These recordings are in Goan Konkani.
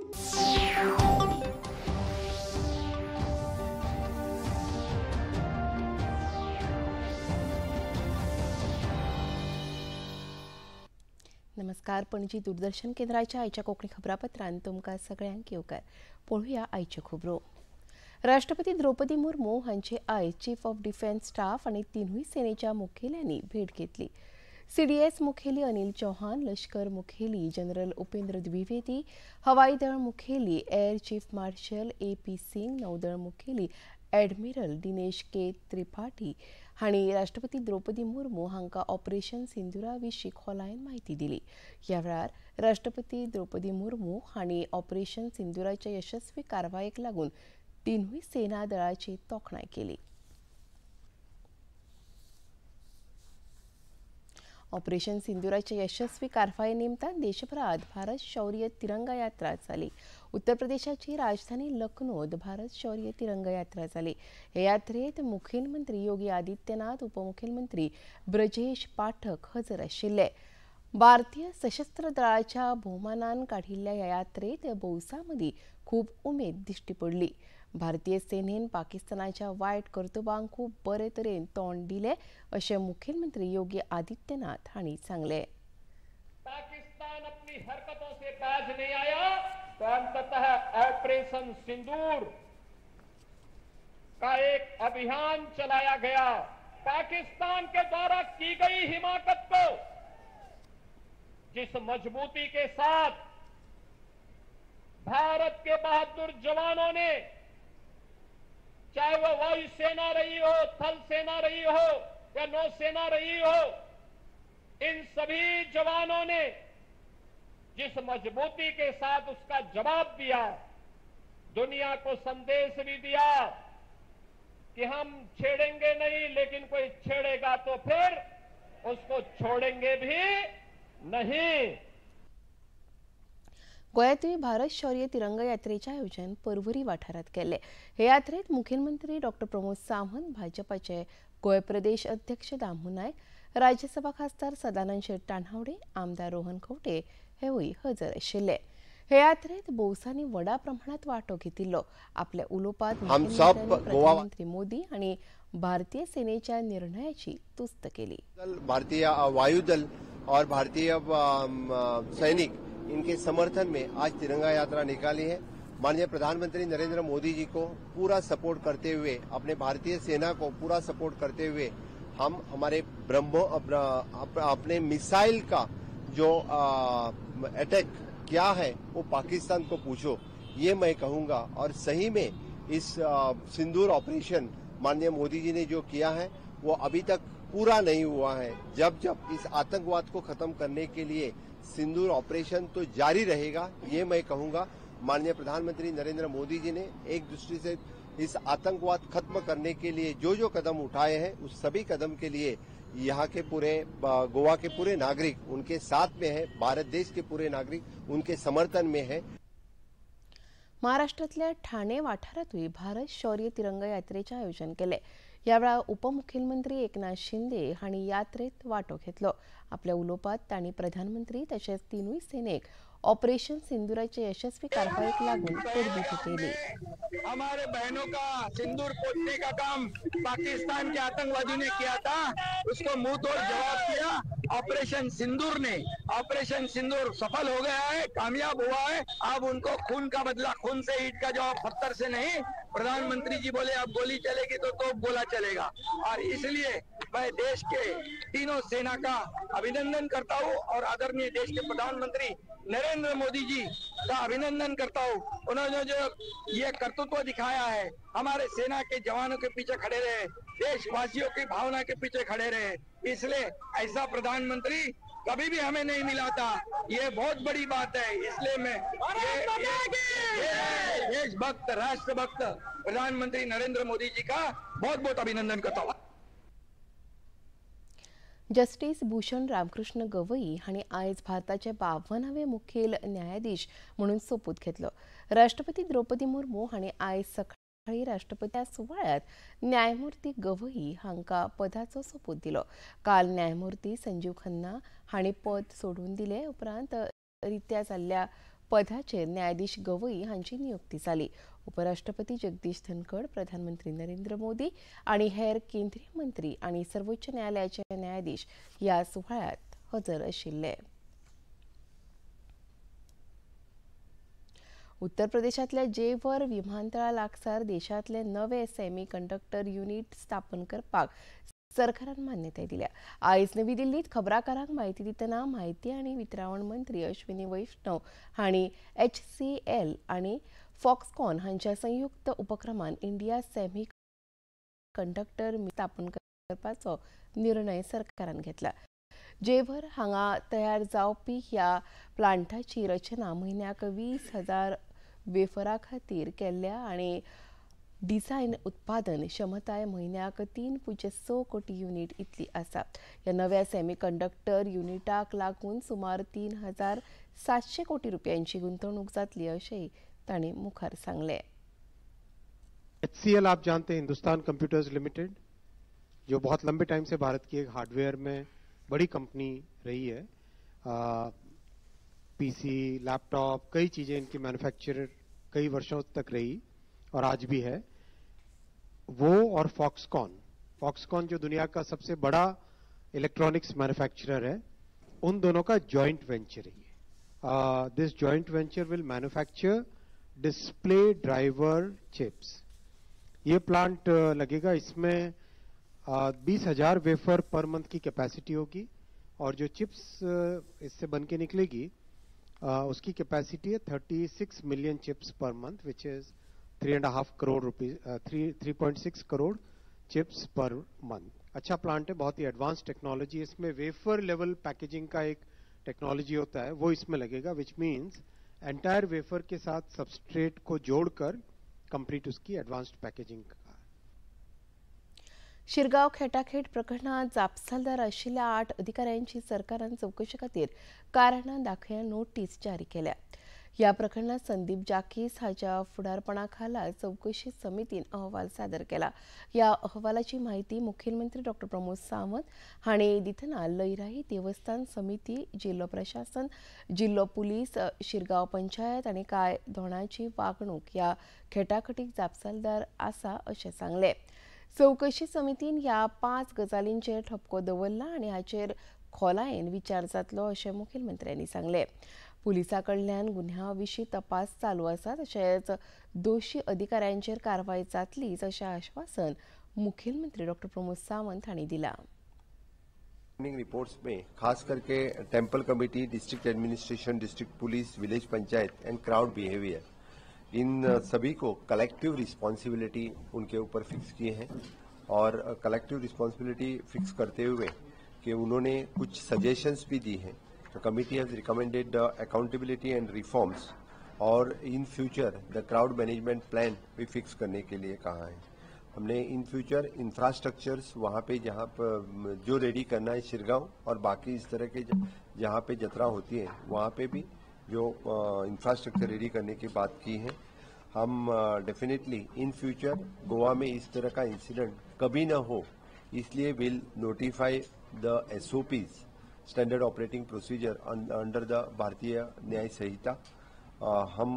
नमस्कार, पणजी दूरदर्शन केंद्राच्या आयच्या कोंकणी खबरापत्रांत तुमकां सगळ्यांक येवकार. पळोवया आयच्यो खबरो. राष्ट्रपती द्रौपदी मुर्मू हांचे आयज चीफ ऑफ डिफेन्स स्टाफ आनी तिनूय सेनेच्या मुखेल्यांनी भेट घेतली. सीडीएस मुखेली अनिल चौहान, लश्कर मुखेली जनरल उपेंद्र द्विवेदी, हवाई दळ मुखेली air chief marshal AP Singh, नौदळ मुखेली ॲडमिरल दिनेश के त्रिपाठी हांणी राष्ट्रपती द्रौपदी मुर्मू हांकां ऑपरेशन सिंदुरा विशीं खोलायेन म्हायती दिली. ह्या वेळार राष्ट्रपती द्रौपदी मुर्मू हांणी ऑपरेशन सिंदुराच्या यशस्वी कारवायेक लागून तिनूय सेना दळाची तोखणाय केली. ऑपरेशन सिंदुराच्या यशस्वी कारवाये निमतान देशभरात भारत शौर्य तिरंगा यात्रा जाली. उत्तर प्रदेशाची राजधानी लखनौत भारत शौर्य तिरंगा यात्रा जाली. हे यात्रेत मुखेलमंत्री योगी आदित्यनाथ, उपमुखेलमंत्री ब्रजेश पाठक हजर आशिल्ले. भारतीय सशस्त्र दळाच्या भोवमानान काडिल्ल्या ह्या यात्रेत भौसा मदीं खूब उमेद दिश्टी पडली. भारतीय सेनेन पाकिस्तानाच्या वायट कर्तुबांक खूब बरे तरेन तोंड दिले अशें मुखेलमंत्री योगी आदित्यनाथ हांणी सांगलें. पाकिस्तान अपनी हरकतों से बाज नहीं आया तो अंततः ऑपरेशन सिंदूर का एक अभियान चलाया गया. पाकिस्तान के द्वारा की गई हिमाकत को जिस मजबूती के साथ भारत के बहादुर जवानों ने, चाहे वो वायुसेना रही हो, थल सेना रही हो या नौसेना रही हो, इन सभी जवानों ने जिस मजबूती के साथ उसका जवाब दिया, दुनिया को संदेश भी दिया कि हम छेड़ेंगे नहीं, लेकिन कोई छेड़ेगा तो फिर उसको छोड़ेंगे भी नहीं. गोंयांतूय भारत शौर्य तिरंगा यात्रेचें आयोजन पर्वरी वाठारांत केल्लें. हे यात्रेत मुखेलमंत्री डॉक्टर प्रमोद सावंत, भाजपाचे गोंय प्रदेश अध्यक्ष दामू नायक, राज्यसभा खासदार सदानंद शेट तानावडे, आमदार रोहन खंवटे हेवूय हजर आशिल्ले. हे यात्रेत भौसांनी व्हडा प्रमाणांत वांटो घेतिल्लो. आपल्या उलोवपांत प्रधानमंत्री मोदी आनी भारतीय सेनेच्या निर्णयाची तुस्त केली. भारतीय वायुदल और भारतीय सैनिक इनके समर्थन में आज तिरंगा यात्रा निकाली है. माननीय प्रधानमंत्री नरेंद्र मोदी जी को पूरा सपोर्ट करते हुए, अपने भारतीय सेना को पूरा सपोर्ट करते हुए हम हमारे अपने मिसाइल का जो अटैक क्या है वो पाकिस्तान को पूछो, ये मैं कहूंगा. और सही में इस सिंदूर ऑपरेशन माननीय मोदी जी ने जो किया है वो अभी तक पूरा नहीं हुआ है. जब जब इस आतंकवाद को खत्म करने के लिए सिंदूर ऑपरेशन तो जारी रहेगा, ये मैं कहूंगा. माननीय प्रधानमंत्री नरेंद्र मोदी जी ने एक दृष्टि से इस आतंकवाद खत्म करने के लिए जो जो कदम उठाए हैं उस सभी कदम के लिए यहाँ के पूरे गोवा के पूरे नागरिक उनके साथ में है, भारत देश के पूरे नागरिक उनके समर्थन में है. महाराष्ट्रातल्या ठाणे वाठारांतूय भारत शौर्य तिरंगा यात्रेचें आयोजन केलें. ह्या वेळार उपमुखेलमंत्री एकनाथ शिंदे हांणी यात्रेत वांटो घेतलो. आपल्या उलोवपांत तांणी प्रधानमंत्री तशेंच तिनूय सेनेक ऑपरेशन सिंदूराचे यशस्वी कारवायेक लागून परबीं भेटयली. हमारे बहनों का सिंदूर पोतने का काम पाकिस्तान के आतंकवादियों ने किया था, उसको मुंह तोड़ जवाब दिया ऑपरेशन सिंदूर ने. ऑपरेशन सिंदूर सफल हो गया है, कामयाब हुआ है. अब उनको खून का बदला खून से, ईंट का जवाब पत्थर से नहीं. प्रधानमंत्री जी बोले अब गोली चलेगी तो गोला चलेगा. और इसलिए मैं देश के तीनों सेना का अभिनंदन करता हूँ और आदरणीय देश के प्रधानमंत्री नरेंद्र मोदी जी का अभिनंदन करता हूँ. उन्होंने जो ये कर्तृत्व दिखाया है, हमारे सेना के जवानों के पीछे खड़े रहे, देशवासियों की भावना के पीछे खड़े रहे, इसलिए ऐसा प्रधानमंत्री कभी भी हमें नहीं मिला था. ये बहुत बड़ी बात है. इसलिए मैं देशभक्त, राष्ट्रभक्त प्रधानमंत्री नरेंद्र मोदी जी का बहुत बहुत अभिनंदन करता हूँ. जस्टीस भूषण रामकृष्ण गवई हांणी आयज भारताचे 52वे मुखेल न्यायाधीश म्हणून सोपूत घेतलो. राष्ट्रपती द्रौपदी मुर्मू हांणी आयज सकाळी राष्ट्रपती सुवाळ्यात न्यायमूर्ती गवई हांकां पदाचो सोपूत दिलो. काल न्यायमूर्ती संजीव खन्ना हांणी पद सोडून दिले उपरांत रित्या जाल्ल्या पदाचेर न्यायाधीश गवई हांची नियुक्ती जाली. उपराष्ट्रपती जगदीश धनखड, प्रधानमंत्री नरेंद्र मोदी आनी हेर केंद्रीय मंत्री आनी सर्वोच्च न्यायालयाचे न्यायाधीश ह्या सुवाळ्यांत हजर आशिल्ले. उत्तर प्रदेशांतल्या जेवर विमानतळा लागसार देशांतले नवे सेमी कंडक्टर युनिट स्थापन करपाक सरकारान मान्यताय दिल्या. आयज नवी दिल्लीत खबराकारांक म्हायती दितना म्हायती आनी वितरावण मंत्री अश्विनी वैष्णव हांणी HCL आनी फॉक्सकॉन हांच्या संयुक्त उपक्रमान इंडिया सेमी कंडक्टर स्थापन करपाचो निर्णय सरकारान घेतला. जेवर हांगा तयार जावपी ह्या प्लांटाची रचना म्हयन्याक 20,000 वेफरा खातीर केल्ल्या आनी डिझायन उत्पादन क्षमताय म्हयन्याक 3.6 कोटी युनिट इतली आसा. ह्या नव्या सेमी कंडक्टर युनिटाक लागून सुमार 3,700 कोटी रुपयांची गुंतवणूक जातली अशेंय तांणी मुखार सांगलें. HCL आप जानते हैं, हिंदुस्तान कंप्यूटर्स लिमिटेड, जो बहुत लंबे टाइम से भारत की एक हार्डवेयर में बड़ी कंपनी रही है. पीसी, लैपटॉप, कई चीज़ें इनकी मैन्युफैक्चर कई वर्षों तक रही और आज भी है वो. और फॉक्सकॉन जो दुनिया का सबसे बड़ा इलेक्ट्रॉनिक्स मैन्युफैक्चरर है, उन दोनों का जॉइंट वेंचर है. This joint venture will manufacture display driver chips. ये प्लांट लगेगा, इसमें 20,000 वेफर पर मंथ की कैपेसिटी होगी और जो चिप्स इससे बन के निकलेगी उसकी कैपेसिटी है 36 million chips per month, which is 3.5 crore rupees, 3.6 crore chips per month. अच्छा प्लांट है, बहुत ही एडवांस टेक्नोलॉजी. इसमें वेफर लेवल पैकेजिंग का एक टेक्नोलॉजी होता है, वो इसमें लगेगा, which means entire wafer K साथ सबस्ट्रेट को जोड़कर कंप्लीट उसकी एडवांस्ड पैकेजिंग. शिरगांव खेटाखेट प्रकरणात जापसालदार आशिल्ल्या 8 अधिकाऱ्यांची सरकारान चवकशे खातीर कारणां दाखया नोटीस जारी केल्या. ह्या प्रकरणात संदीप जाकीस हाच्या फुडारपणा खाला चवकशी समितीन अहवाल सादर केला. ह्या अहवालाची म्हायती मुखेलमंत्री डॉ प्रमोद सावंत हांणी दितना लयराई देवस्थान समिती, जिल्लो प्रशासन, जिल्लो पुलीस, शिरगांव पंचायत आनी कांय धोणाची वागणूक ह्या खेटाखटीक जापसालदार आसा अशें सांगलें. चवकशी समितीन ह्या 5 गजालींचेर ठपको दवरला आनी हाचेर खोलायेन विचार जातलो अशें मुखेलमंत्र्यांनी सांगलें. पुलिसां कडल्यान गुन्यांवा विशीं तपास चालू आसा, तशेंच दोशी अधिकाऱ्यांचेर कारवाय जातलीच अशें आश्वासन मुखेलमंत्री डॉ प्रमोद सावंत हांणी दिलां. रिपोर्ट्स में खास करके temple committee, district administration, district police, village panchayat and crowd behaviour, in सभी को कलेक्टिव रिस्पॉन्सिबिलिटी उनके ऊपर फिक्स किए हैं. और कलेक्टिव रिस्पॉन्सिबिलिटी फिक्स करते हुए कि उन्होंने कुछ सजेशंस भी दी हैं. तो committee has recommended accountability and reforms Aur in future the crowd management plan भी फिक्स करने के लिए कहा है. हमने इन फ्यूचर इंफ्रास्ट्रक्चर्स वहाँ पे जहाँ पर जो रेडी करना है शिरगांव और बाकी इस तरह के जहाँ पे जतरा होती है वहाँ पे भी जो इंफ्रास्ट्रक्चर रेडी करने की बात की है. हम डेफिनेटली इन फ्यूचर गोवा में इस तरह का इंसिडेंट कभी न हो, इसलिए will notify the SOPs, standard operating procedure under the Bharatiya Nyaya Sanhita. हम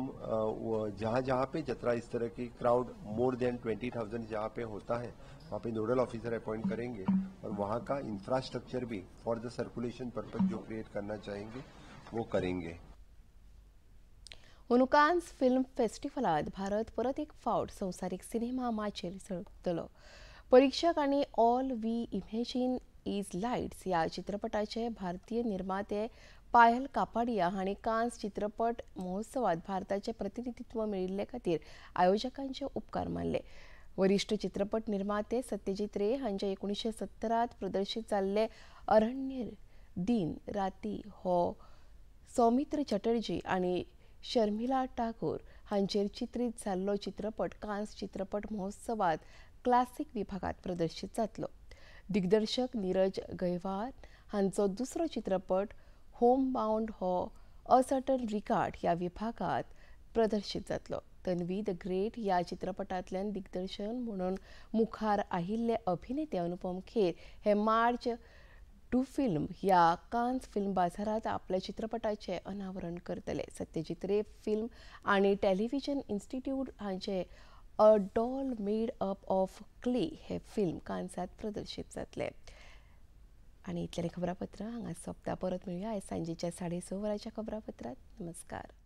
जहाँ जहाँ पे जतरा इस तरह की क्राउड मोर देन 20,000 जहाँ पे होता है वहाँ पे नोडल ऑफिसर अपॉइंट करेंगे और वहाँ का इंफ्रास्ट्रक्चर भी फॉर the circulation purpose जो क्रिएट करना चाहेंगे वो करेंगे. अंदू कान्स फिल्म फेस्टिवलांत भारत परत एक फावट संवसारीक सिनेमा माचयेर झळकतलो. परीक्षक आनी all we imagine as lights ह्या चित्रपटाचे भारतीय निर्माते पायल कापाडिया हांणी कान्स चित्रपट महोत्सवात भारताचे प्रतिनिधित्व मेळिल्ले खातीर आयोजकांचे उपकार मानले. वरिष्ठ चित्रपट निर्माते सत्यजीत रे हांचे 1970 प्रदर्शीत जाल्ले अरण्य दिन राती हो सौमित्र चटर्जी आनी शर्मिला टागोर हांचेर चित्रीत जाल्लो चित्रपट कान्स चित्रपट महोत्सवात क्लासिक विभागात प्रदर्शीत जातलो. दिग्दर्शक नीरज गैवार हांचो दुसरो चित्रपट होम बाउंड हो असर्टन रिगार्ड ह्या विभागात प्रदर्शीत जातलो. तन्वी the great ह्या चित्रपटांतल्यान दिग्दर्शन म्हणून मुखार आयिल्ले अभिनेते अनुपम खेर हे मार्च Do film ह्या कान्स फिल्म बाजारात आपल्या चित्रपटाचे अनावरण करतले. सत्यजीत रे फिल्म आनी टेलिव्हिजन इन्स्टिट्यूट हांचे a doll made up of clay हे फिल्म कान्सात प्रदर्शीत जातले. आनी इतलें खबरापत्र हांगा सोंपता. परत मेळुया आयज सांजेच्या 6:30 वरांच्या खबरापत्रांत. नमस्कार.